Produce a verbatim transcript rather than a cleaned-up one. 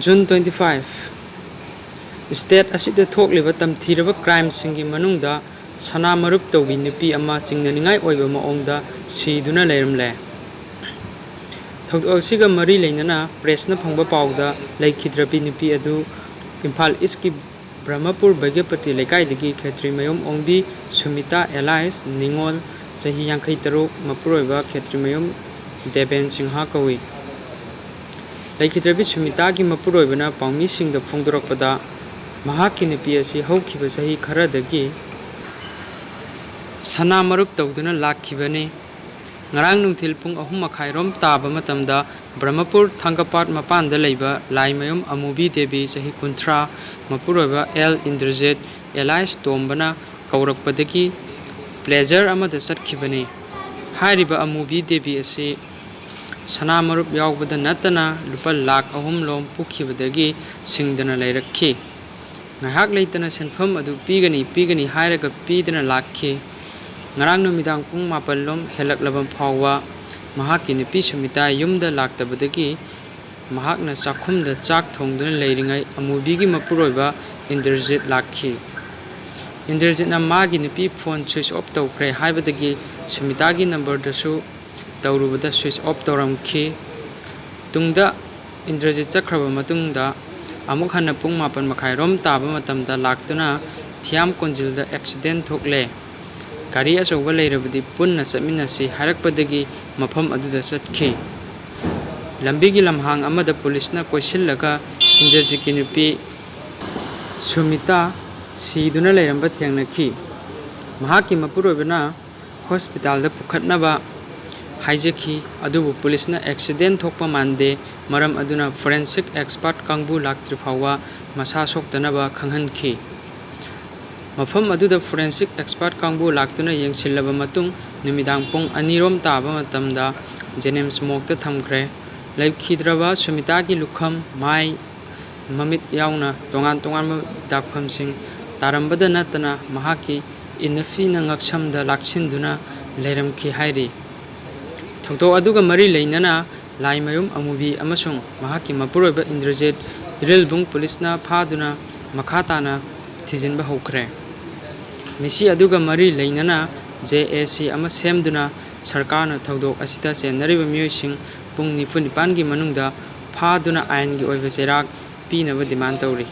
June twenty five, state ꯑꯁꯤꯗ ꯊꯣꯛꯂꯤꯕ ꯇꯝꯊꯤꯔꯕ crimeꯁꯤꯡꯒꯤ ꯃꯅꯨꯡꯗ ꯁꯅꯥ ꯃꯔꯨꯞ ꯇꯧꯕꯤ ꯅꯨꯄꯤ ꯑꯃ ꯆꯤꯡꯅꯅꯤꯡꯉꯥꯏ ꯑꯣꯏꯕ ꯃꯑꯣꯡꯗ ꯁꯤꯗꯨꯅ ꯂꯩꯔꯝꯂꯦ꯫ ꯊꯧꯗꯣꯛ ꯑꯁꯤꯒ ꯃꯔꯤ ꯂꯩꯅꯅ pressꯅ ꯐꯪꯕ ꯄꯥꯎꯗ ꯂꯩꯈꯤꯗ꯭ꯔꯕꯤ ꯅꯨꯄꯤ ꯑꯗꯨ ꯏꯝꯐꯥꯜ Eastꯀꯤ ꯕ꯭ꯔꯍꯃꯄꯨꯔ ꯚꯒ꯭ꯌꯄꯇꯤ ꯂꯩꯀꯥꯏꯗꯒꯤ ꯈꯦꯇ꯭ꯔꯤꯃꯌꯨꯝ ꯑꯣꯡꯕꯤ ꯁꯨꯃꯤꯇꯥ alias ꯅꯤꯉꯣꯜ, ꯆꯍꯤ ꯌꯥꯡꯈꯩ ꯇꯔꯨꯛ, ꯃꯄꯨꯔꯣꯏꯕ ꯈꯦꯇ꯭ꯔꯤꯃꯌꯨꯝ ꯗꯦꯕꯦꯟ ꯁꯤꯡꯍ ꯀꯧꯏ꯫ ꯂꯩꯈꯤꯗ꯭ꯔꯕꯤ ꯁꯨꯃꯤꯇꯥꯒꯤ ꯃꯄꯨꯔꯣꯏꯕꯅ ꯄꯥꯎꯃꯤꯁꯤꯡꯗ ꯐꯣꯡꯗꯣꯔꯛꯄꯗ, ꯃꯍꯥꯛꯀꯤ ꯅꯨꯄꯤ ꯑꯁꯤ ꯍꯧꯈꯤꯕ ꯆꯍꯤ ꯈꯔꯗꯒꯤ ꯁꯅꯥ ꯃꯔꯨꯞ ꯇꯧꯗꯨꯅ ꯂꯥꯛꯈꯤꯕꯅꯤ꯫ ꯉꯔꯥꯡ ꯅꯨꯡꯊꯤꯜ ꯄꯨꯡ ꯑꯍꯨꯝ ꯃꯈꯥꯏꯔꯣꯝ ꯇꯥꯕ ꯃꯇꯝꯗ ꯕ꯭ꯔꯍꯃꯄꯨꯔ ꯊꯥꯡꯒꯄꯥꯠ ꯃꯄꯥꯟꯗ ꯂꯩꯕ ꯂꯥꯏꯃꯌꯨꯝ ꯑꯃꯨꯕꯤ ꯗꯦꯕꯤ, ꯆꯍꯤ ꯀꯨꯟꯊ꯭ꯔꯥ, ꯃꯄꯨꯔꯣꯏꯕ ꯑꯦꯜ ꯏꯟꯗ꯭ꯔꯖꯤꯠ alias ꯇꯣꯝꯕꯅ ꯀꯧꯔꯛꯄꯗꯒꯤ pleasure ꯑꯃꯗ ꯆꯠꯈꯤꯕꯅꯤ꯫ ꯍꯥꯏꯔꯤꯕ ꯑꯃꯨꯕꯤ ꯗꯦꯕꯤ ꯑꯁꯤ ꯁꯅꯥ ꯃꯔꯨꯞ ꯌꯥꯎꯕꯗ ꯅꯠꯇꯅ ꯂꯨꯄꯥ ꯂꯥꯈ ꯑꯍꯨꯝ ꯂꯣꯝ ꯄꯨꯈꯤꯕꯗꯒꯤ ꯁꯤꯡꯗꯅ ꯂꯩꯔꯛꯈꯤ꯫ ꯉꯥꯏꯍꯥꯛ ꯂꯩꯇꯅ ꯁꯦꯟꯐꯝ ꯑꯗꯨ ꯄꯤꯒꯅꯤ, ꯄꯤꯒꯅꯤ ꯍꯥꯏꯔꯒ ꯄꯤꯗꯅ ꯂꯥꯛꯈꯤ꯫ ꯉꯔꯥꯡ ꯅꯨꯃꯤꯗꯥꯡ ꯄꯨꯡ ꯃꯥꯄꯜ ꯂꯣꯝ ꯍꯦꯜꯂꯛꯂꯕ ꯐꯥꯎꯕ ꯃꯍꯥꯛꯀꯤ ꯅꯨꯄꯤ ꯁꯨꯃꯤꯇꯥ ꯌꯨꯝꯗ ꯂꯥꯛꯇꯕꯗꯒꯤ ꯃꯍꯥꯛꯅ ꯆꯥꯛꯈꯨꯝꯗ ꯆꯥꯛ ꯊꯣꯡꯗꯨꯅ ꯂꯩꯔꯤꯉꯩ ꯑꯃꯨꯕꯤꯒꯤ ꯃꯄꯨꯔꯣꯏꯕ ꯏꯟꯗ꯭ꯔꯖꯤꯠ ꯂꯥꯛꯈꯤ꯫ ꯏꯟꯗ꯭ꯔꯖꯤꯠꯅ ꯃꯥꯒꯤ ꯅꯨꯄꯤ phone switch off ꯇꯧꯈ꯭ꯔꯦ ꯍꯥꯏꯕꯗꯒꯤ ꯁꯨꯃꯤꯇꯥꯒꯤ numberꯗꯁꯨ ꯇꯧꯔꯨꯕꯗ switch off ꯇꯧꯔꯝꯈꯤ꯫ ꯇꯨꯡꯗ ꯏꯟꯗ꯭ꯔꯖꯤꯠ ꯆꯠꯈ꯭ꯔꯕ ꯃꯇꯨꯡꯗ ꯑꯃꯨꯛ ꯍꯟꯅ ꯄꯨꯡ ꯃꯥꯄꯜ ꯃꯈꯥꯏꯔꯣꯝ ꯇꯥꯕ ꯃꯇꯝꯗ ꯂꯥꯛꯇꯨꯅ ꯊꯤꯌꯥꯝ ꯀꯣꯟꯖꯤꯜꯗ accident ꯊꯣꯛꯂꯦ꯫ ꯒꯥꯔꯤ ꯑꯆꯧꯕ ꯂꯩꯔꯕꯗꯤ ꯄꯨꯟꯅ ꯆꯠꯃꯤꯟꯅꯁꯤ ꯍꯥꯏꯔꯛꯄꯗꯒꯤ ꯃꯐꯝ ꯑꯗꯨꯗ ꯆꯠꯈꯤ꯫ ꯂꯝꯕꯤꯒꯤ ꯂꯝꯍꯥꯡ ꯑꯃꯗ ꯄꯨꯂꯤꯁꯅ ꯀꯣꯏꯁꯤꯜꯂꯒ ꯏꯟꯗ꯭ꯔꯖꯤꯠꯀꯤ ꯅꯨꯄꯤ ꯁꯨꯃꯤꯇꯥ ꯁꯤꯗꯨꯅ ꯂꯩꯔꯝꯕ ꯊꯦꯡꯅꯈꯤ꯫ ꯃꯍꯥꯛꯀꯤ ꯃꯄꯨꯔꯣꯏꯕꯅ hospitalꯗ ꯄꯨꯈꯠꯅꯕ ꯍꯥꯏꯖꯈꯤ, ꯑꯗꯨꯕꯨ ꯄꯨꯂꯤꯁꯅ accident ꯊꯣꯛꯄ ꯃꯥꯟꯗꯦ, ꯃꯔꯝ ꯑꯗꯨꯅ forensic expert ꯀꯥꯡꯕꯨ ꯂꯥꯛꯇ꯭ꯔꯤ ꯐꯥꯎꯕ ꯃꯁꯥ ꯁꯣꯛꯇꯅꯕ ꯈꯪꯍꯟꯈꯤ꯫ ꯃꯐꯝ ꯑꯗꯨꯗ forensic expert ꯀꯥꯡꯕꯨ ꯂꯥꯛꯇꯨꯅ ꯌꯦꯡꯁꯤꯜꯂꯕ ꯃꯇꯨꯡ, ꯅꯨꯃꯤꯗꯥꯡ ꯄꯨꯡ ꯑꯅꯤꯔꯣꯝ ꯇꯥꯕ ꯃꯇꯝꯗ JNIMS morgueꯇ ꯊꯝꯈ꯭ꯔꯦ꯫ ꯂꯩꯈꯤꯗ꯭ꯔꯕ ꯁꯨꯃꯤꯇꯥꯒꯤ ꯂꯨꯈꯝ, ꯃꯥꯏ, ꯃꯃꯤꯠ ꯌꯥꯎꯅ ꯇꯣꯉꯥꯟ ꯇꯣꯉꯥꯟꯕ ꯗꯥꯛꯐꯝꯁꯤꯡ ꯇꯥꯔꯝꯕꯗ ꯅꯠꯇꯅ ꯃꯍꯥꯛꯀꯤ ꯏꯅꯐꯤꯅ ꯉꯛꯁꯝꯗ ꯂꯥꯛꯁꯤꯟꯗꯨꯅ ꯂꯩꯔꯝꯈꯤ ꯍꯥꯏꯔꯤ꯫ ꯊꯧꯗꯣꯛ ꯑꯗꯨꯒ ꯃꯔꯤ ꯂꯩꯅꯅ ꯂꯥꯏꯃꯌꯨꯝ ꯑꯃꯨꯕꯤ ꯑꯃꯁꯨꯡ ꯃꯍꯥꯛꯀꯤ ꯃꯄꯨꯔꯣꯏꯕ ꯏꯟꯗ꯭ꯔꯖꯤꯠ ꯏꯔꯤꯜꯕꯨꯡ ꯄꯨꯂꯤꯁꯅ ꯐꯥꯗꯨꯅ ꯃꯈꯥ ꯇꯥꯅ ꯊꯤꯖꯤꯟꯕ ꯍꯧꯈ꯭ꯔꯦ꯫ ꯃꯤꯁꯤ ꯑꯗꯨꯒ ꯃꯔꯤ ꯂꯩꯅꯅ ꯖꯦ ꯑꯦ ꯁꯤ ꯑꯃ ꯁꯦꯝꯗꯨꯅ ꯁꯔꯀꯥꯔꯅ ꯊꯧꯗꯣꯛ ꯑꯁꯤꯗ ꯆꯦꯟꯅꯔꯤꯕ ꯃꯤꯑꯣꯏꯁꯤꯡ ꯄꯨꯡ ꯅꯤꯐꯨ ꯅꯤꯄꯥꯟꯒꯤ ꯃꯅꯨꯡꯗ ꯐꯥꯗꯨꯅ ꯑꯥꯏꯟꯒꯤ ꯑꯣꯏꯕ ꯆꯩꯔꯥꯛ ꯄꯤꯅꯕ demand ꯇꯧꯔꯤ꯫